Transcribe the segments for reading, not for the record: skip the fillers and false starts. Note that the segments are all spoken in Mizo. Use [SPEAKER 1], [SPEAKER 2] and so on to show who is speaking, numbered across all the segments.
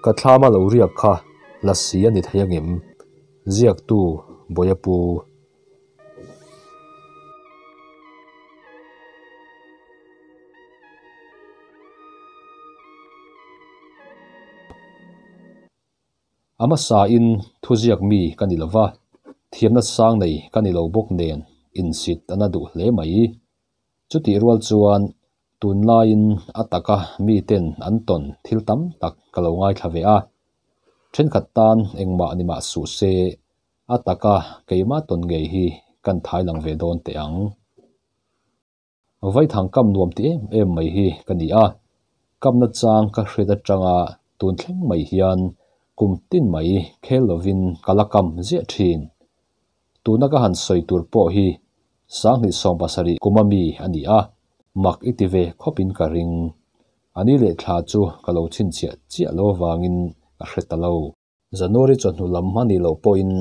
[SPEAKER 1] Ka thlama lo riak kha lasi a ni thei angem? Ziaktu Bawiapu. A hmasain thuziak mi ka ni lo va, thiamna sang nei ka ni lo bawk nen insit a na duh hle mai. Chutih rual chuan tunlaiin a taka miten an tawn thil tam tak ka lo ngaithla ve a, thenkhat tan engmah ni mah suh se, a taka keimah tawn ngei hi kan thai lang ve dawn teh ang. Vaithang kam nuam ti em em mai hi ka ni a, kamna chang ka hriat atanga tun thleng mai hian kum tin mai khel lovin ka la kam ziah thin. Tuna ka han sawi tur pawh hi 2017 kuma mi a ni a, mak i ti ve khawpin ka ring. A ni leh thla chu ka lo chhinchhiah chiah lo avangin ka hre ta lo. January chawhnu lam a nih loh pawhin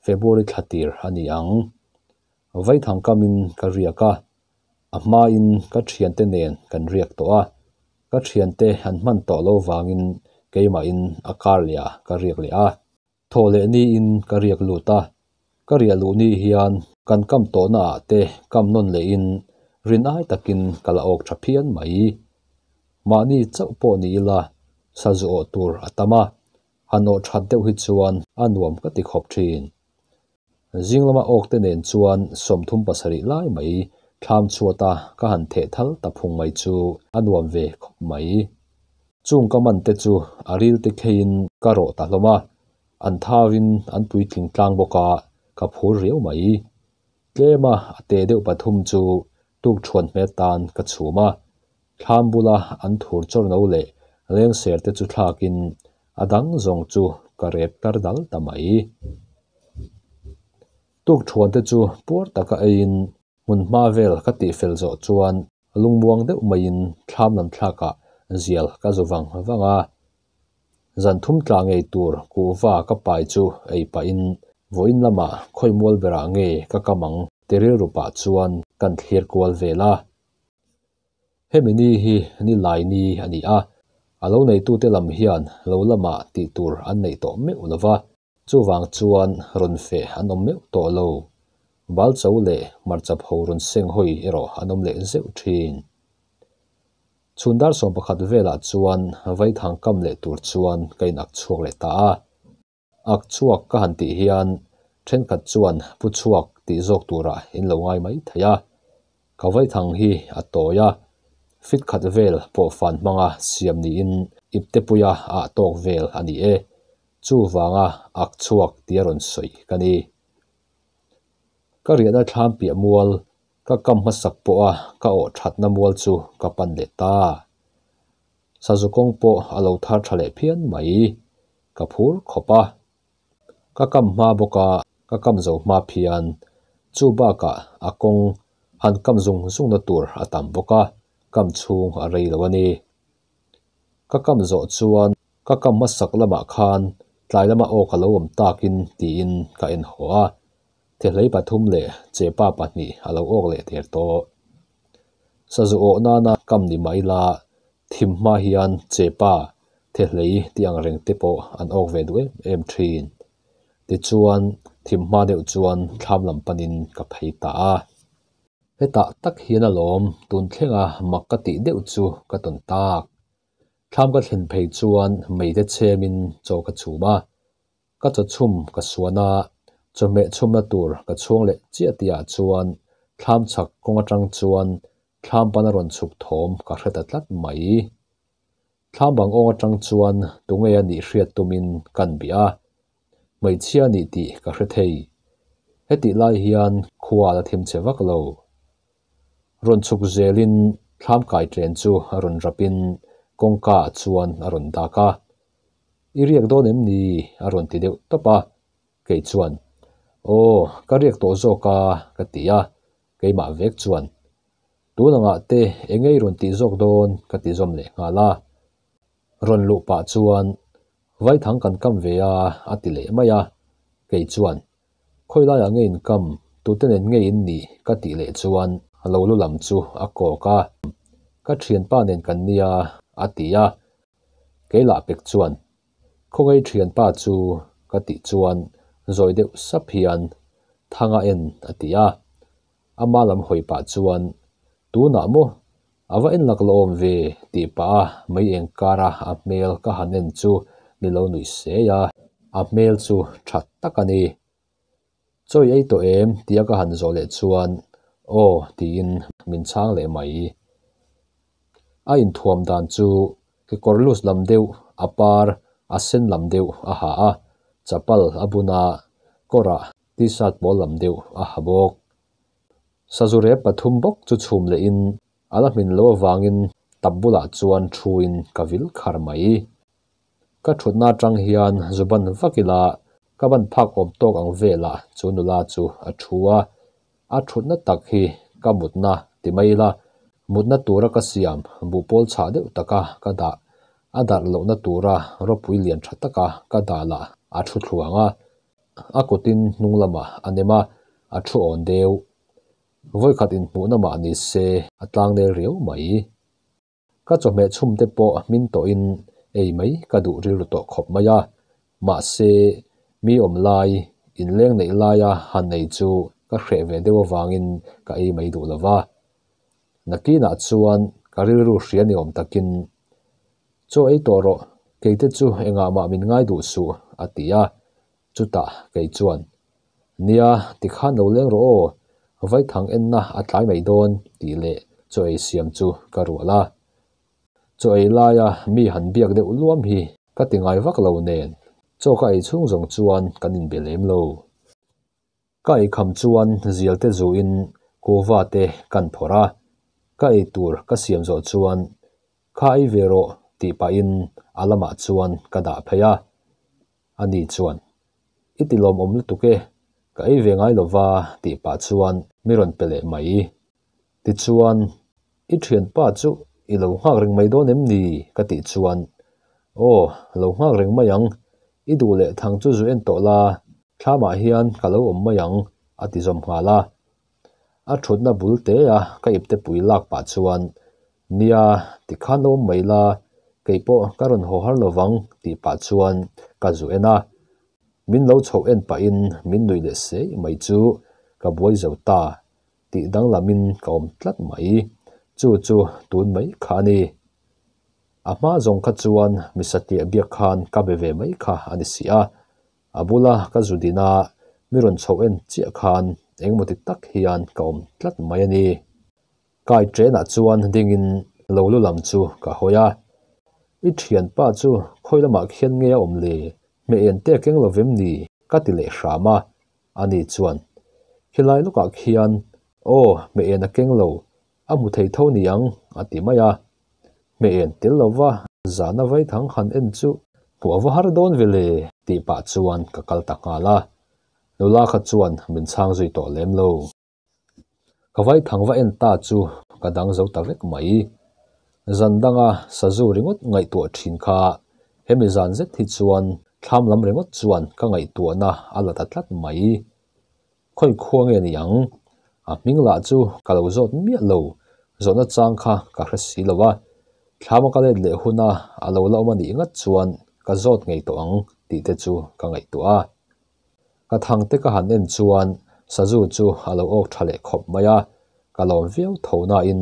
[SPEAKER 1] February thla tir a ni ang. Vaithang kamin ka riak a, a hmain ka thiante nen kan riak tawh a, ka thiante an hman tawh lo vangin keimahin a kar leh ah ka riak leh a. Thaw leh niin ka riak lut a, ka riah luh ni hian kan kam tawhna ah te kam nawn lehin rin ai takin ka la awk tha phian mai. Mahni chauh pawh ni ila sazu awh tur a tam a, han awh that deuh hi chuan a nuam ka ti khawp thin. Zing lama awk te nen chuan 37 lai mai thlam chhuata ka han theh thal ta phung mai chu a nuam ve khawp mai. Chung ka man te chu a ril te kheiin ka rawh ta hlawm a, an thauin an puitling tlang bawk a, ka phur riau mai. Tlema a te deuh pathum chu tuk thuan hmet tan ka chhum a, thlam bula an thur chawr no leh lengser te chu thlakin a dang zawng chu ka rep tar dal ta mai. Tuk thuan te chu puar taka eiin hmun hma vel ka tih fel zawh chuan lungmuang deuh maiin thlam lam thlakah zial ka zu vang vang a. Zan thum tla ngei tur kuhva ka pai chu ei pahin vawiin lamah khawimual berah nge ka kam ang ti rilru pah chuan kan thlir kual vel a. Hemi ni hi ni lai ni a ni a, a lo neitute lam hian lo lamah tih tur an neih tawh meuh lo va, chuvang chuan rawn feh an awm meuh tawh lo. Balcho leh hmarcha pho rawn seng hawi erawh an awm leh zeuh thin. Chhun dar 11 velah chuan vaithang kam leh tur chuan ka in ak chhuak leh ta a. Ak chhuak ka han tih hian thenkhat chuan pu chhuak tih zawk turah in lo ngai mai thei a. Ka vaithang hi a tawi a, fit khat vel pawh fan hmanga siam niin ipte puia ah tawk vel a ni e. Chuvanga ak chhuak tia rawn sawi ka ni. Ka riahna thlam piah mual ka kam hmasak pawha ka awh thatna mual chu ka pan leh ta. Sazu kawng pawh a lo thar tha leh phian mai. Ka phur khawp a. Ka kam hma bawk a, ka kam zo hma phian. Chu bakah a kawng han kam zung zung na tur a tam bawk a, kam chhung a rei lo a ni. Ka kam zawh chuan ka kam hmasak lamah khan tlai lama awk a lo awm takin tiin ka en haw a. Thehlei pathum leh chepa pahnih a lo awk leh der tawh. Sazu awh nana kam ni mai la, thim hma hian chepa thehlei tih ang reng te pawh an awk ve duh em em thin. Tichuan thim hma deuh chuan thlam lam panin ka phei ta a. Hetah tak hian alawm tun thlenga mak ka tih deuh chu ka tawn tak. Thlam ka thlen phei chuan meite chhemin chaw ka chhum a. Ka chaw chhum ka suan a, chawhmeh chhumna tur ka chhuang leh chiah tihah chuan thlam chhak kawng atang chuan thlam pana rawn chhuk thawm ka hre ta tlat mai. Thlam bang awng atang chuan tunge a nih hriat tumin kan bih a, hmeichhia a nih tih ka hre thei. Hetih lai hian khua la thim che vak lo. Rawn chhuk zelin thlam kai tlen chu a rawn rapin kawngka ah chuan a rawn dak a. I riak dawn em ni? A rawn ti deuh tawp a. Kei chuan, Aw, ka riak tawh zawk a, ka ti a. Keimah vek chuan, Tun angah te eng ei rawn tih zawk dawn? Ka ti zawm leh nghal a. Rawn luh pah chuan, Vaithang kan kam ve a, a ti leh mai a. Kei chuan, Khawi laiah nge in kam? Tute nen nge in nih? Ka tih leh chuan a lo lu lam chu a kawk a. Ka thianpa nen kan nia, a ti a. Kei lah pek chuan, Khawngaih thianpa chu ka tih chuan zawi deuh sap hian Thanga en a ti a. Ama lam hawi pah chuan, Tunah maw? A va en lak lawm ve tih pah a mei eng kara a hmel ka han en chu mi lo nuih sei a, a hmel chu tha tak a ni. Chawi ei tawh em? tia ka han zawh leh chuan Aw tiin min chhang leh mai. A inthuam dan chu kekawr lus lam deuh a par a sen lam deuh a ha a, chapal a bun a, kawrah t-shirt pawl lam deuh a ha bawk. Sazu rep pathum bawk chu chhum lehin a la hmin lo avangin tap bulah chuan thuin ka vil khar mai. Ka thutna atang hian zu ban vak ila ka ban phak awm tawk ang velah chu nula chu a thu a, a thutna tak hi ka mutna ti mai ila mutna tura ka siam buhpawl chhah deuh taka ka dah a darh lohna tura ropui lian tha taka ka dah lah a thu thluang a, a kutin hnung lamah a nem a, a thu awn deuh. Vawikhat inhmuhna mah ni se a tlangnel riau mai. Ka chawhmeh chhum te pawh hmin tawhin ei mai ka duh rilru tawh khawp mai a, mahse mi awm lai, inleng neih laia han ei chu ka hreh ve deuh avangin ka ei mai duh lo va. Nakinah chuan ka rilru hria ni awm takin, Chaw ei tawh rawh, keite chu engah mah min ngai duh suh, a ti a. Chutah kei chuan, Nia, tikhan lo leng rawh aw, vaithang enna a tlai mai dawn tih leh chaw ei siam chu ka rual a. Chaw ei laia mi han biak deuh luam hi ka ti ngai vak lo nen, chaw ka ei chhung zawng chuan kan inbe lem lo. Ka ei kham chuan zial te zuin kuva te kan phawrh a, ka ei tur ka siam zawh chuan Kha ei ve rawh tih pahin a lamah chuan ka dah phei a. Ani chuan, I ti lawmawm lutuk e, ka ei ve ngai lova tih pah chuan mi rawn pe leh mai. Tichuan, I thianpa chu i lo nghak reng mai dawn em ni? ka tih chuan, Aw, lo nghak reng mai ang, i duh leh thang chu zu en tawh la, thlamah hian ka lo awm mai ang, a ti zawm nghal a. A thutna bul te a ka ipte pui lak pah chuan, Nia, tikhan lo awm mai la, kei pawh ka rawn haw har lovang tih pah chuan ka zu en a. Min lo chhoh en pahin min nuih leh sei mai chu ka buai zo ta tih danglamin ka awm tlat mai. Chu chu tun mai kha a ni. A hma zawng kha chuan mi satliah biak khan ka be ve mai kha a ni si a. A bula ka zu din a, mi rawn chhoh en chiah khan engemaw ti tak hian ka awm tlat mai a ni. Kai train-ah chuan dingin lo lu lam chu ka hawi a. I thianpa chu khawi lamah khian nge a awm le? Hmeh en te keng lo vem ni? ka ti leh hram a. Ani chuan, Khilai lawkah khian aw hmeh en a keng lo, a hmu thei tho ni ang a ti mai a. Hmeh en tel lova zana vaithang han en chu hmuh a va har dawn ve le tih pah chuan ka kal ta nghal a. Nula kha chuan min chhang zui tawh lem lo. Ka vaithang va en ta chu ka dang zo ta vek mai. Zan danga sazu ringawt ngaihtuah thin kha hemi zan zet hi chuan thlam lam ringawt chuan ka ngaihtuahna a la ta tlat mai. Khawi khua nge ni ang? A hming lah chu ka lo zawt miah lo, zawhna chang kha ka hre si lo a. Thlama ka let leh huna a lo la awm a nih ngat chuan ka zawt ngei tawh ang tih te chu ka ngaihtuah a. Ka thang te ka han en chuan sazu chu a lo awk tha leh khawp mai a, ka lawm viau tho nain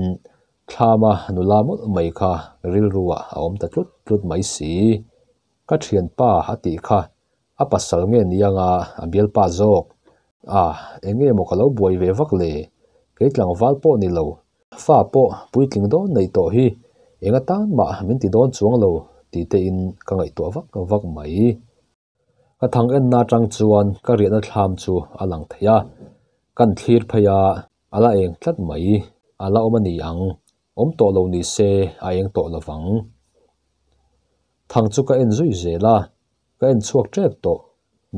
[SPEAKER 1] thlama nula mawlh mai kha rilruah a awm ta tlut tlut mai si. Ka thianpa a tih kha a pasal nge ni anga a bialpa zawk? A, eng nge maw ka lo buai ve vak le? Kei tlangval pawh ni lo, fa pawh puitling dawn neih tawh hi eng atan mah min ti dawn chuang lo tih tein ka ngaihtuah vak vak mai. Ka thang enna atang chuan ka riahna thlam chu a lang thei a, kan thlir phei a, a la eng tlat mai, a la awm a ni ang, awm tawh lo ni se a eng tawh lo vang. Thang chu ka en zui zel a, ka en chhuak tep tawh,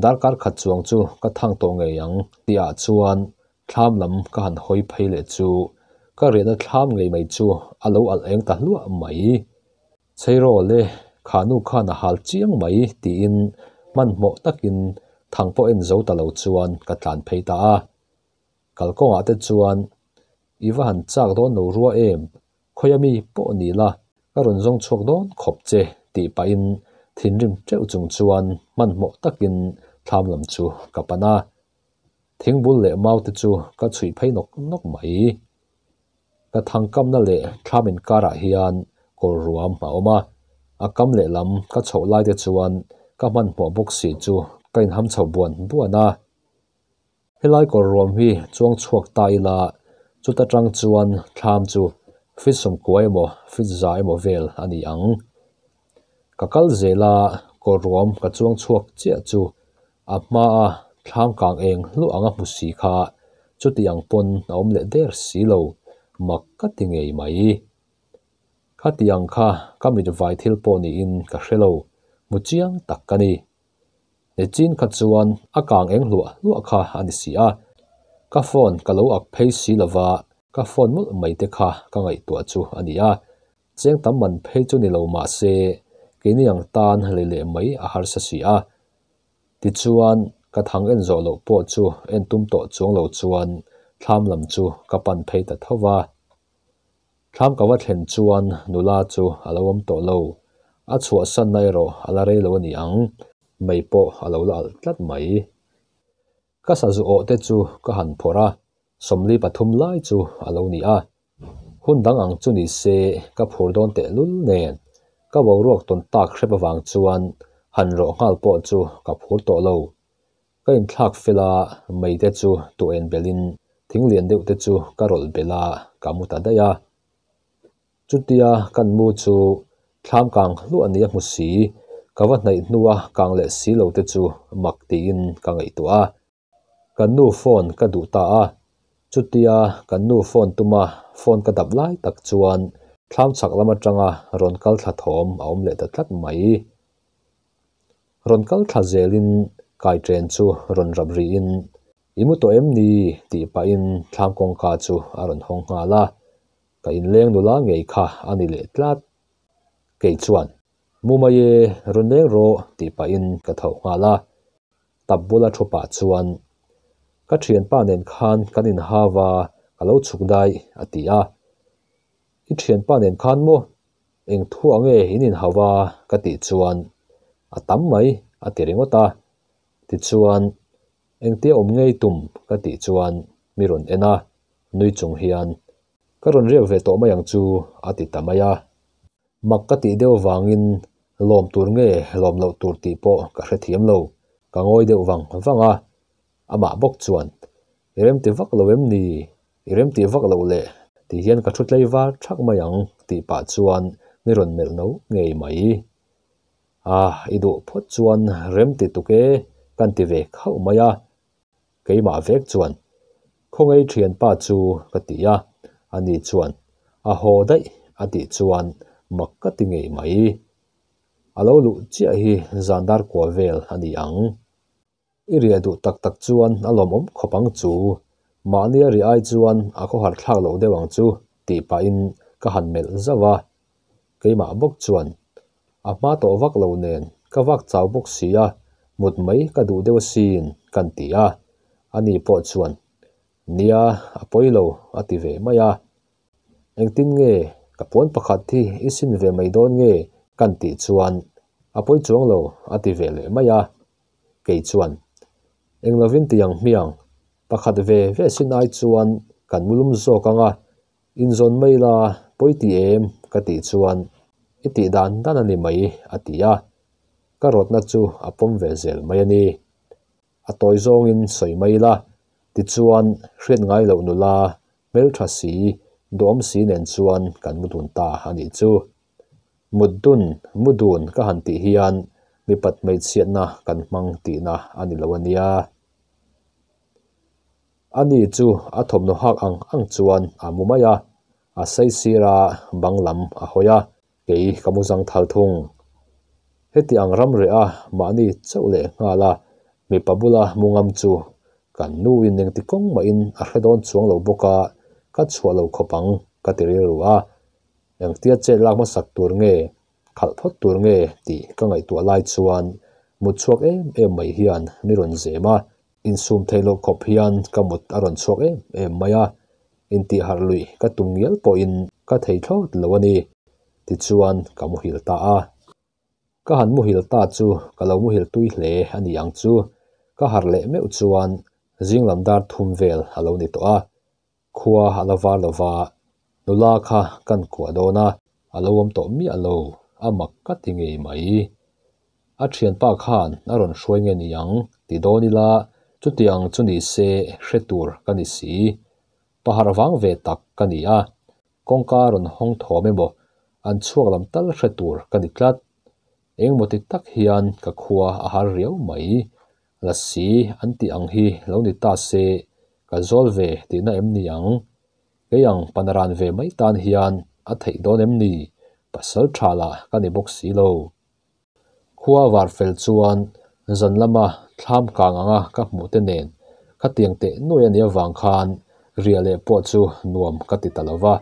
[SPEAKER 1] darkar khat chuang chu ka thang tawh ngei ang tihah chuan thlam lam ka han hawi phei leh chu ka riahna thlam ngei mai chu a lo alh eng ta hluah mai. Chheirawl e, kha nu khan a hal chiang mai tiin hmanhmawh takin thang pawh en zo ta lo chuan ka tlan phei ta a. Kalkawngah te chuan i va han chak dawn lo rua em, khawia mi pawh ni la, ka rawn zawng chhuak dawn khawp che tih pahin Thinrim teuh chung chuan hmanhmawh takin thlam lam chu ka pan a. Thingbul leh mau te chu ka chhuih phei nawk nawk mai. Ka thangkamna leh thlam inkarah hian kawr ruam a awm a, a kam lehlam ka chhoh lai te chuan ka hmanhmawh bawk si chu ka inham chho buan buan a. Helai kawr ruam hi chuang chhuak ta ila chuta tang chuan thlam chu fit sawmkua emaw fit za emaw vel a ni ang. Ka kal zel a, kawr ruam ka chuang chhuak chiah chu a hmaa thlam kang eng hluah anga hmu si kha chuti ang pawn a awm leh der si lo, mak ka ti ngei mai. Khati ang kha ka mit vai thil pawh niin ka hre lo, hmu chiang tak ka ni. Nichin kha chuan a kang eng hluah hluah kha a ni si a, ka phone ka lo ak phei si lova ka phone mawlh mai te kha ka ngaihtuah chu a ni a, cheng tam man phei chu ni lo mah se keini ang tan lei leh mai a harsa si a. Tichuan ka thang en zawh loh pawh chu en tum tawh chuang lo chuan thlam lam chu ka pan phei ta tho va. Thlam ka va thlen chuan nula chu a lo awm tawh lo, a chhuahsanna erawh a la rei lo a ni ang, mei pawh a lo la alh tlat mai. Ka sazu awh te chu ka han phawrh a, 43 lai chu a lo ni a. Hun dang ang chu ni se ka phur dawn tehlul nen, ka boruak tawn tak hrep avang chuan han rawh nghal pawh chu ka phur tawh lo. Ka inthlak fel a, mei te chu tuah belin thing lian deuh te chu ka rawlh belh a, ka mu ta daih a. Chutia kan mu chu thlam kang hluah nia hmu si, ka va hnaih hnua kang leh si lo te chu mak tiin ka ngaihtuah a. Kan nu phone ka duh ta a, chutia kan nu phone tuma phone ka dap lai tak chuan thlam chhak lam atanga rawn kal thla thawm a awm leh ta tlat mai. Rawn kal thla zelin kai chen chu rawn rap riin i mu tawh em ni tih pahin thlam kawngka chu a rawn hawng nghal a, ka inleng nula ngei kha a ni leh tlat. Kei chuan mu mai e rawn leng rawh tih pahin ka tho nghal a, tap bula thu pah chuan ka thianpa nen khan kan inhau a ka lo chhuk daih a ti a. I thianpa nen khan maw eng thu ang nge in inhau a ka tih chuan a tam mai a ti ringawt a. Tichuan engtia awm ngei tum ka tih chuan mi rawn en a, nui chung hian ka rawn riak ve tawh mai ang chu a ti ta mai a. Mak ka tih deuh avangin lawm tur nge lawm loh tur tih pawh ka hrethiam lo, ka ngawi deuh vang vang a. Amah bawk chuan i remti vak lo em ni, i remti vak loh le ti hian ka thu tlei var thak mai ang tih pah chuan mi rawn melh no ngei mai. Ah, i duh phawt chuan remti tuk e kan ti ve khauh mai a. Keimah vek chuan khawngaih thianpa chu ka ti a, ani chuan a haw daih a tih chuan mak ka ti ngei mai. A lo luh chiah hi zan dar kua vel a ni ang. I riah duh tak tak chuan a lawmawm khawp ang chu, mahni a riah ai chuan a khawhar thlak loh deuh ang chu tih pahin ka han melh zauh a. Keimah bawk chuan a hma tawh vak lo nen ka vak chau bawk si a, mut mai ka duh deuh asin kan ti a. Ani pawh chuan nia a pawi lo a ti ve mai a. Engtin nge ka puan pakhat hi i sin ve mai dawn nge kan tih chuan a pawi chuang lo a ti ve leh mai a. Kei chuan eng lovin ti ang hmiang pakhat ve ve sin ai chuan kan mulum zawk anga inzawn mai la pawi ti em ka tih chuan i tih dan dan a ni mai a ti a. Ka rawtna chu a pawm ve zel mai a ni. A tawi zawngin sawi mai la tichuan hriat ngai loh nula hmeltha si duhawm si nen chuan kan mu dun ta a nih chu. Mut dun mu dun ka han tih hian mipat hmeichhiatna kan hmang tihna a ni lo a nia. Ani chu a thawmhnaw hak ang ang chuan a mu mai a, a saisir a bang lam a hawi a, kei ka mu zang thal thung. Heti ang ram reh a mahni chauh leh nghal a, mipa bula mu ngam chu kan nuin engti kawng mahin a hre dawn chuang lo bawk a, ka chhuah lo khawp ang ka ti rilru a. Engtia chet lak hmasak tur nge, khalh phawt tur nge tih ka ngaihtuah lai chuan mut chhuak em em mai hian mi rawn zem a, insum theih loh khawp hian ka mut a rawn chhuak em em mai a, intih harh luih ka tum ngial pawhin ka thei thlawt lo a ni. Tichuan ka muhil ta a. Ka han muhil ta chu ka lo muhil tui hle a ni ang chu. Ka harh leh meuh chuan zing lam dar thum vel a lo ni tawh a. Khua a la var lova, nula kha kan kuah dawn a, a lo awm tawh miah lo, a mak ka ti ngei mai. A thianpa khan a rawn hruai nge ni ang ti dawn ila, chutiang chu ni se hre tur ka ni si. Pahar vang ve tak ka ni a, kawngka rawn hawng thawm emaw an chhuak lam tal hre tur ka ni tlat. Engemaw ti tak hian ka khua a har riau mai. Lasi an tih ang hi lo ni ta se ka zawl ve tihna em ni ang? Kei ang panaran ve mai tan hian a theih dawn em ni? Pasal tha lah ka ni bawk si lo. Khua var fel chuan zan lama thlam kang anga ka hmuh te nen khatiang teh nuai a nih avang khan riah leh pawh chu nuam ka ti ta lo va,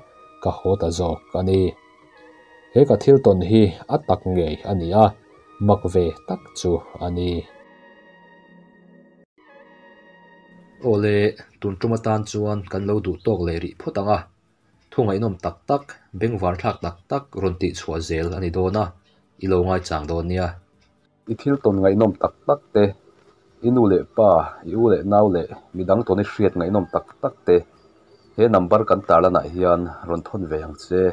[SPEAKER 1] ka haw ta zawk a ni. He ka thil tawn hi a tak ngei a ni a, mak ve tak chu a ni. Awle, tun tum atan chuan kan lo duh tawk leh rih phawt ang a, thu ngaihnawm tak tak, bengvar thlak tak tak rawn tih chhuah zel a ni dawn a, i lo ngaichang dawn nia. I thil tawn ngaihnawm tak tak te, i nu leh pa, i u leh nau leh midang tawn i hriat ngaihnawm tak tak te he number kan tarlanah hian rawn thawn ve ang che.